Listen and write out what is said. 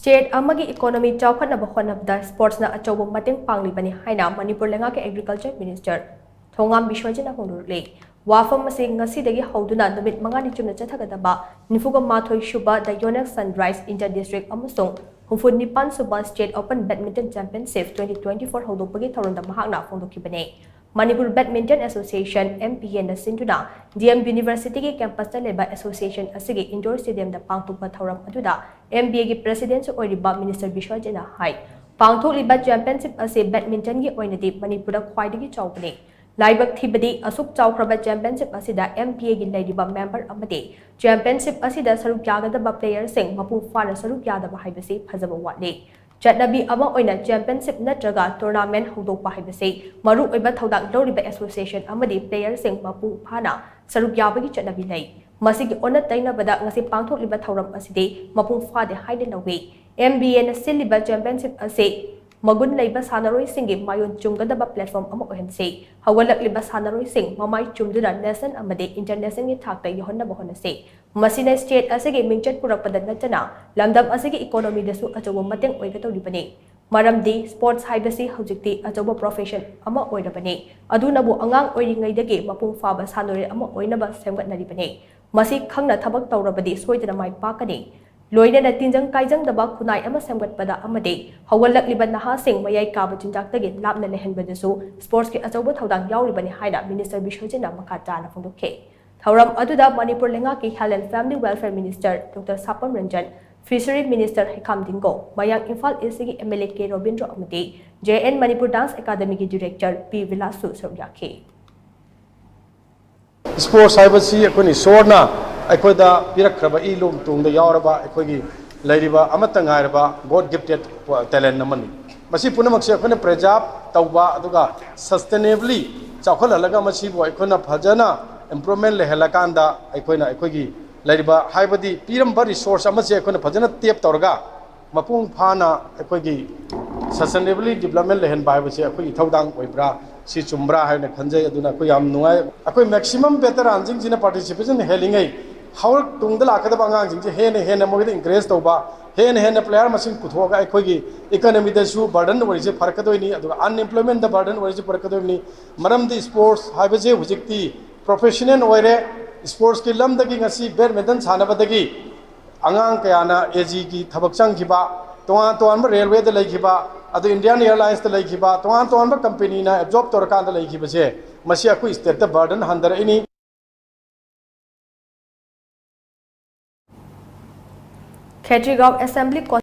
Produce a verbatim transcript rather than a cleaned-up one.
State ꯑꯃꯒꯤ economy ꯆꯥꯎꯈꯠꯅꯕ ꯍꯣꯠꯅꯕꯗ ꯁ꯭ꯄꯣꯔꯠꯁꯅ ꯑꯆꯧꯕ ꯃꯇꯦꯡ ꯄꯥꯡꯂꯤꯕꯅꯤ ꯍꯥꯏꯅ ꯃꯅꯤꯄꯨꯔ ꯂꯩꯉꯥꯛꯀꯤ ꯑꯦꯒ꯭ꯔꯤꯀꯜꯆꯔ ꯃꯤꯅꯤꯁꯇꯔ ꯊꯣꯉꯥꯝ ꯕꯤꯁ꯭ꯋꯖꯤꯠꯅ ꯐꯣꯡꯗꯣꯛꯂꯤ꯫ ꯋꯥꯐꯝ ꯑꯁꯤ ꯉꯁꯤꯗꯒꯤ ꯍꯧꯗꯨꯅ ꯅꯨꯃꯤꯠ ꯃꯉꯥꯅꯤ ꯆꯨꯞꯅ ꯆꯠꯊꯒꯗꯕ ꯅꯤꯐꯨꯒ ꯃꯥꯊꯣꯏ ꯁꯨꯕ The Yonex Sunrise Inter District ꯑꯃꯁꯨꯡ ꯍꯨꯝꯐꯨ ꯅꯤꯄꯥꯟ ꯁꯨꯕ State Open Badminton Championship twenty twenty-four ꯍꯧꯗꯣꯛꯄꯒꯤ ꯊꯧꯔꯝꯗ ꯃꯍꯥꯛꯅ ꯐꯣꯡꯗꯣꯛꯈꯤꯕꯅꯤ꯫ Manipur badminton association, M B A ꯅ ꯁꯤꯟꯗꯨꯅ D M University ꯒꯤ campus ꯇ ꯂꯩꯕ ꯑꯦꯁꯣꯁꯤꯌꯦꯁꯟ ꯑꯁꯤꯒꯤ indoor stadium ꯗ ꯄꯥꯡꯊꯣꯛꯄ ꯊꯧꯔꯝ ꯑꯗꯨꯗ M B A ꯒꯤ president ꯁꯨ ꯑꯣꯏꯔꯤꯕ ꯃꯤꯅꯤꯁꯇꯔ ꯕꯤꯁ꯭ꯋꯖꯤꯠꯅ ꯍꯥꯏ, ꯄꯥꯡꯊꯣꯛꯂꯤꯕ championship ꯑꯁꯤ badminton ꯒꯤ ꯑꯣꯏꯅꯗꯤ ꯃꯅꯤꯄꯨꯔꯗ ꯈ꯭ꯋꯥꯏꯗꯒꯤ ꯆꯥꯎꯕꯅꯤ꯫ ꯂꯥꯏꯕꯛ ꯊꯤꯕꯗꯤ, ꯑꯁꯨꯛ ꯆꯥꯎꯈ꯭ꯔꯕ championship ꯑꯁꯤꯗ M B A ꯒꯤ ꯂꯩꯔꯤꯕ member ꯑꯃꯗꯤ championship ꯑꯁꯤꯗ ꯁꯔꯨꯛ ꯌꯥꯒꯗꯕ player ꯁꯤꯡ ꯃꯄꯨꯡ ꯐꯥꯅ ꯁꯔꯨꯛ ꯌꯥꯗꯕ ꯍꯥꯏꯕꯁꯤ ꯐꯖꯕ ꯋꯥꯠꯂꯤ꯫ ꯆꯠꯅꯕꯤ ꯑꯃ ꯑꯣꯏꯅ championship ꯅꯠꯇ꯭ꯔꯒ tournament ꯍꯧꯗꯣꯛꯄ ꯍꯥꯏꯕꯁꯤ ꯃꯔꯨ ꯑꯣꯏꯕ ꯊꯧꯗꯥꯡ ꯂꯧꯔꯤꯕ association ꯑꯃꯗꯤ player ꯁꯤꯡ ꯃꯄꯨꯡ ꯐꯥꯅ ꯁꯔꯨꯛ ꯌꯥꯕꯒꯤ ꯆꯠꯅꯕꯤ ꯂꯩ꯫ ꯃꯁꯤꯒꯤ ꯑꯣꯟꯅ ꯇꯩꯅꯕꯗ ꯉꯁꯤ ꯄꯥꯡꯊꯣꯛꯂꯤꯕ ꯊꯧꯔꯝ ꯑꯁꯤꯗꯤ ꯃꯄꯨꯡ ꯐꯥꯗꯦ ꯍꯥꯏꯅ ꯂꯧꯏ꯫ M B A ꯅ ꯁꯤꯜꯂꯤꯕ championship ꯑꯁꯤ ꯃꯒꯨꯟ ꯂꯩꯕ ꯁꯥꯟꯅꯔꯣꯏꯁꯤꯡꯒꯤ ꯃꯥꯏꯑꯣꯟ ꯆꯨꯝꯒꯗꯕ platform ꯑꯃ ꯑꯣꯏꯍꯟꯁꯤ꯫ ꯍꯧꯒꯠꯂꯛꯂꯤꯕ ꯁꯥꯟꯅꯔꯣꯏꯁꯤꯡ ꯃꯃꯥꯏ ꯆꯨꯝꯗꯨꯅ national ꯑꯃꯗꯤ international ꯒꯤ ꯊꯥꯛꯇ ꯌꯧꯍꯟꯅꯕ ꯍꯣꯠꯅꯁꯤ꯫ ꯃꯁꯤꯅ state ꯑꯁꯤꯒꯤ ꯃꯤꯡꯆꯠ ꯄꯨꯔꯛꯄꯗ ꯅꯠꯇꯅ ꯂꯝꯗꯝ ꯑꯁꯤꯒꯤ economy ꯗꯁꯨ ꯑꯆꯧꯕ ꯃꯇꯦꯡ ꯑꯣꯏꯒꯗꯧꯔꯤꯕꯅꯤ꯫ ꯃꯔꯝꯗꯤ sports ꯍꯥꯏꯕꯁꯤ ꯍꯧꯖꯤꯛꯇꯤ ꯑꯆꯧꯕ profession ꯑꯃ ꯑꯣꯏꯔꯕꯅꯤ꯫ ꯑꯗꯨꯅꯕꯨ ꯑꯉꯥꯡ ꯑꯣꯏꯔꯤꯉꯩꯗꯒꯤ ꯃꯄꯨꯡ ꯐꯥꯕ ꯁꯥꯟꯅꯔꯣꯏ ꯑꯃ ꯑꯣꯏꯅꯕ ꯁꯦꯝꯒꯠꯅꯔꯤꯕꯅꯤ꯫ ꯃꯁꯤ ꯈꯪꯅ ꯊꯕꯛ ꯇꯧꯔꯕꯗꯤ ꯁꯣꯏꯗꯅ ꯃꯥꯏ ꯄꯥꯛꯀꯅꯤ꯫ ꯂꯣꯏꯅꯅ ꯇꯤꯟꯖꯪ ꯀꯥꯏꯖꯪꯗꯕ ꯈꯨꯟꯅꯥꯏ ꯑꯃ ꯁꯦꯝꯒꯠꯄꯗ ꯑꯃꯗꯤ ꯍꯧꯒꯠꯂꯛꯂꯤꯕ ꯅꯍꯥꯁꯤꯡ ꯃꯌꯥꯏ ꯀꯥꯕ ꯆꯤꯟꯖꯥꯛꯇꯒꯤ ꯂꯥꯞꯅ ꯂꯩꯍꯟꯕꯗꯁꯨ sports ꯀꯤ ꯑꯆꯧꯕ ꯊꯧꯗꯥꯡ ꯌꯥꯎꯔꯤꯕꯅꯤ ꯍꯥꯏꯅ ꯃꯤꯅꯤꯁꯇꯔ ꯕꯤꯁ꯭ꯋꯖꯤꯠꯅ ꯃꯈꯥ ꯇꯥꯅ ꯐꯣꯡꯗꯣꯛꯈꯤ꯫ ꯊꯧꯔꯝ ꯑꯗꯨꯗ ꯃꯅꯤꯄꯨꯔ ꯂꯩꯉꯥꯛꯀꯤ Health and Family Welfare Minister Doctor ꯁꯥꯄꯝ Ranjan, Fishery Minister ꯍꯩꯈꯥꯝ ꯗꯤꯡꯒꯣ, ꯃꯌꯥꯡ ꯏꯝꯐꯥꯜ East ꯀꯤ M L A ꯀꯦ ꯔꯣꯕꯤꯟꯗ꯭ꯔꯣ ꯑꯃꯗꯤ J N Manipur Dance Academy ꯒꯤ director ꯄꯤ ꯕꯤꯂꯥꯁꯁꯨ ꯁꯔꯨꯛ ꯌꯥꯈꯤ꯫ Sports ꯍꯥꯏꯕꯁꯤ ꯑꯩꯈꯣꯏꯅ ꯏꯁꯣꯔꯅ ꯑꯩꯈꯣꯏꯗ ꯄꯤꯔꯛꯈ꯭ꯔꯕ ꯏ ꯂꯣꯝ ꯇꯣꯡꯗ ꯌꯥꯎꯔꯕ ꯑꯩꯈꯣꯏꯒꯤ ꯂꯩꯔꯤꯕ ꯑꯃꯠꯇ ꯉꯥꯏꯔꯕ God gifted talent ꯑꯃꯅꯤ꯫ ꯃꯁꯤ ꯄꯨꯝꯅꯃꯛꯁꯦ ꯑꯩꯈꯣꯏꯅ preserve ꯇꯧꯕ ꯑꯗꯨꯒ sustainably ꯆꯥꯎꯈꯠꯍꯜꯂꯒ ꯃꯁꯤꯕꯨ ꯑꯩꯈꯣꯏꯅ ꯐꯖꯅ improvement ꯂꯩꯍꯜꯂꯀꯥꯟꯗ ꯑꯩꯈꯣꯏꯅ ꯑꯩꯈꯣꯏꯒꯤ ꯂꯩꯔꯤꯕ ꯍꯥꯏꯕꯗꯤ ꯄꯤꯔꯝꯕ resource ꯑꯃꯁꯦ ꯑꯩꯈꯣꯏꯅ ꯐꯖꯅ tap ꯇꯧꯔꯒ ꯃꯄꯨꯡ ꯐꯥꯅ ꯑꯩꯈꯣꯏꯒꯤ sustainably development ꯂꯩꯍꯟꯕ ꯍꯥꯏꯕꯁꯦ ꯑꯩꯈꯣꯏꯒꯤ ꯏꯊꯧꯗꯥꯡ ꯑꯣꯏꯕ꯭ꯔꯥ, ꯁꯤ ꯆꯨꯝꯕ꯭ꯔꯥ ꯍꯥꯏꯅ ꯈꯟꯖꯩ꯫ ꯑꯗꯨꯅ ꯑꯩꯈꯣꯏ ꯌꯥꯝ ꯅꯨꯡꯉꯥꯏ꯫ ꯑꯩꯈꯣꯏ maximum veteranꯁꯤꯡꯁꯤꯅ participation ꯍꯦꯜꯂꯤꯉꯩ ꯍꯧꯔꯛ ꯇꯨꯡꯗ ꯂꯥꯛꯀꯗꯕ ꯑꯉꯥꯡꯁꯤꯡꯁꯦ ꯍꯦꯟꯅ ꯍꯦꯟꯅ ꯃꯣꯏꯗ encourage ꯇꯧꯕ, ꯍꯦꯟꯅ ꯍꯦꯟꯅ ꯄ꯭ꯂꯦꯌꯔ ꯃꯁꯤꯡ ꯄꯨꯊꯣꯛꯑꯒ ꯑꯩꯈꯣꯏꯒꯤ ꯏꯀꯣꯅꯣꯃꯤꯗꯁꯨ ꯕꯔꯗꯟ ꯑꯣꯏꯔꯤꯁꯦ ꯐꯔꯛꯀꯗꯣꯏꯅꯤ, ꯑꯗꯨꯒ ꯑꯟꯑꯦꯝꯄ꯭ꯂꯣꯏꯃꯦꯟꯗ ꯕꯔꯗꯟ ꯑꯣꯏꯔꯤꯁꯦ ꯐꯔꯛꯀꯗꯣꯏꯅꯤ꯫ ꯃꯔꯝꯗꯤ ꯁ꯭ꯄꯣꯔꯠꯁ ꯍꯥꯏꯕꯁꯦ ꯍꯧꯖꯤꯛꯇꯤ ꯄ꯭ꯔꯣꯐꯦꯁꯅꯦꯜ ꯑꯣꯏꯔꯦ꯫ ꯁ꯭ꯄꯣꯔꯠꯁꯀꯤ ꯂꯝꯗꯒꯤ ꯉꯁꯤ ꯕꯦꯗꯃꯤꯟꯇꯟ ꯁꯥꯟꯅꯕꯗꯒꯤ ꯑꯉꯥꯡ ꯀꯌꯥꯅ ꯑꯦ ꯖꯤꯒꯤ ꯊꯕꯛ ꯆꯪꯈꯤꯕ, ꯇꯣꯉꯥꯟ ꯇꯣꯉꯥꯟꯕ ꯔꯦꯜꯋꯦꯗ ꯂꯩꯈꯤꯕ, ꯑꯗꯨ ꯏꯟꯗꯤꯌꯥꯟ ꯑꯦꯌꯔꯂꯥꯏꯟꯁꯇ ꯂꯩꯈꯤꯕ, ꯇꯣꯉꯥꯟ ꯇꯣꯉꯥꯟꯕ ꯀꯝꯄꯦꯅꯤꯅ ꯑꯦꯕꯖꯣꯔꯕ ꯇꯧꯔꯀꯥꯟꯗ ꯂꯩꯈꯤꯕꯁꯦ, ꯃꯁꯤ ꯑꯩꯈꯣꯏ ꯁ꯭ꯇꯦꯠꯇ ꯕꯔꯗꯟ ꯍꯟꯊꯔꯛꯏꯅꯤ꯫ ꯈꯦꯇ꯭ꯔꯤꯒꯥꯎ ꯑꯦꯁꯦꯝꯕ꯭ꯂꯤ